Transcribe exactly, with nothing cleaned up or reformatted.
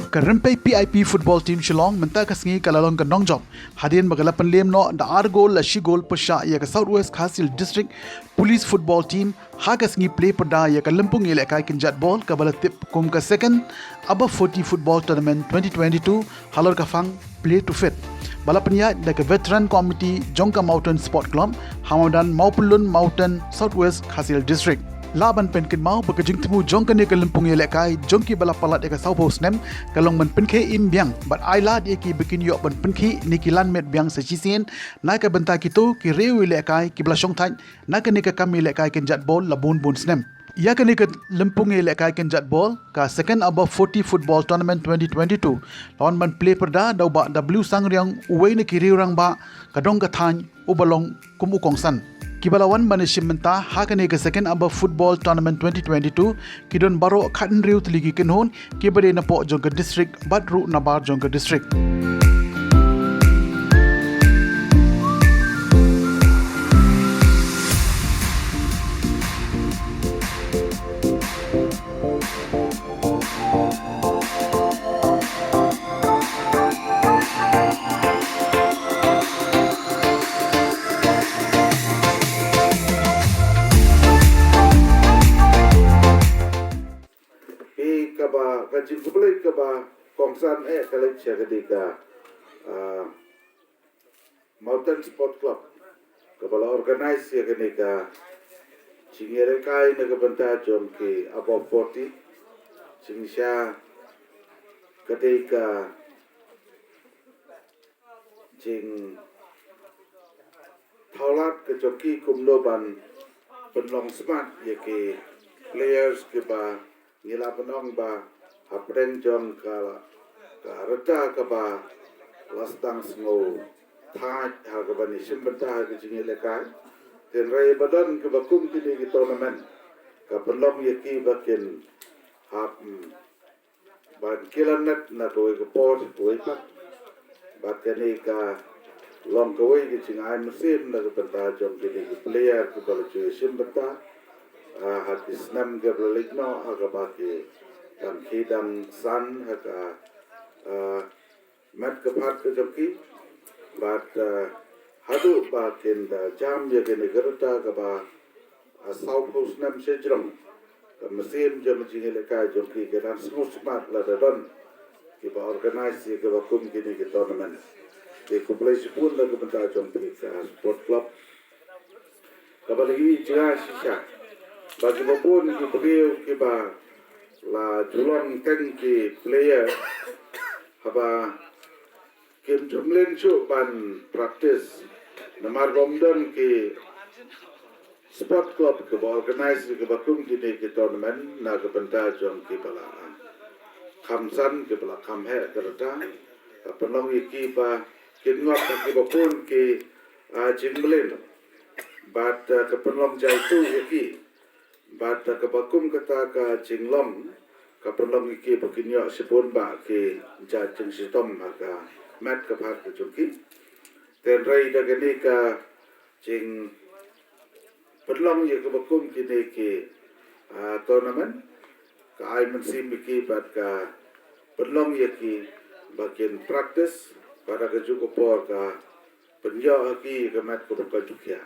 Ka Rympei P I P football team Shillong mynta ka sngi ka la long ka nongjop hadien ba ka la pynliem noh da ar gol la shi gol pyrshah ïa ka South West Khasi Hills District Police football team ha ka sngi plie pyrda ïa ka lympung ïalehkai kynjat bol kaba la tip kum ka second above forty football tournament twenty twenty-two halor ka phang Play to Fit ba la pynïaid da ka veteran committee jong ka Mountain Sport Club ha madan Mawpyllun Mountain, South West Khasi Hills District. Lah ban pynkynmaw ba ka jingthmu jong kane ka lympung ïalehkai jong kiba la palat ïa ka sawphew snem ka long ban pynkhie im biang bad ailad ïa kiba kin ïoh ban pynkhie ne ki lan miet biang sa shisien na ka bynta kito ki riew ïalehkai kiba la shongthait na kane ka kam ïalehkai kynjat bol la bun bun snem. Ïa kane ka lympung ïalehkai kynjat bol, ka Second Above forty Football Tournament twenty twenty-two la wan ban plie pyrda da u Bah W Sangriang, uwei na ki riew rangbah ka dong ka thaiñ, uba long kum u kongsan. Kiba la wan ban ïashim bynta ha kane ka Second Above Football Tournament twenty twenty-two ki don baroh khathynriew tylli ki kynhun, kiba dei napoh jong ka district bad ruh nabar jong ka district. Ïa kaba, ka jingkhublei kaba kongsan eh ka leit sha ka dei ka, ah, Mountain Sport Club kaba la organise ïa kane ka jingïalehkai na ka bynta jong ki above forty. Jingshisha ka dei ka jingthaw lad ka jong ki kumno ban pynlong smat ïa ki players kiba ngi lah ban ong ba hapdeng jong ka, ka rta kaba la sdang sngewthait ha kaba ngi shim bynta ha ka jingïalehkai. Hynrei ba don kiba kum kine ki tournament ka pynlong ïa ki ba kin hap, mm, ban kylla met na kawei ka por kawei pat. Bad kane ka long kawei ka jingai mynsiem na ka bynta jong kine ki player kiba la ju ïashim bynta, ah, ha ki snem kiba la leit noh, ha kaba ki dang khie dang san ha ka, ah, met ka phad ka jong ki. Bad, ah, haduh ba kin da jam ïa kane ka rta kaba, ah, sawphew snem sha jrong, ka mynsiem jong ka jingïalehkai jong ki ka dang sngewsmat lada don kiba organise ïa kiba kum kine ki tournament. Te khublei shibun na ka bynta jong phi ka sport club. Kaba la ïohi jngai shisha ba kiba bun ki briew kiba la ju long teng ki player haba kim ju mlien shuh ban practice namar ba ym don ki sport club kiba organise kiba kum kine ki tournament na ka bynta jong kiba la kham san, kiba la kham heh ka rta. Ka pynlong ïa ki ba kin ngop ha kiba bun ki, ah, jingmlien. Bad, ah, ka pynlong jaituh ïa ki. Bad, ah, kaba kum kata ka jinglong ka pynlong ïa ki ba kin ïoh shibun bah ki jait jingshitom ha ka met ka phad ka jong ki. Hynrei da kane ka jingpynlong ïa kaba kum kine ki, ah, tournament ka ai mynsiem ïa ki bad ka pynlong ïa ki ba kin practice bad ha kajuh ka por ka pynïoh ha ki ka met kaba koit ba khiah.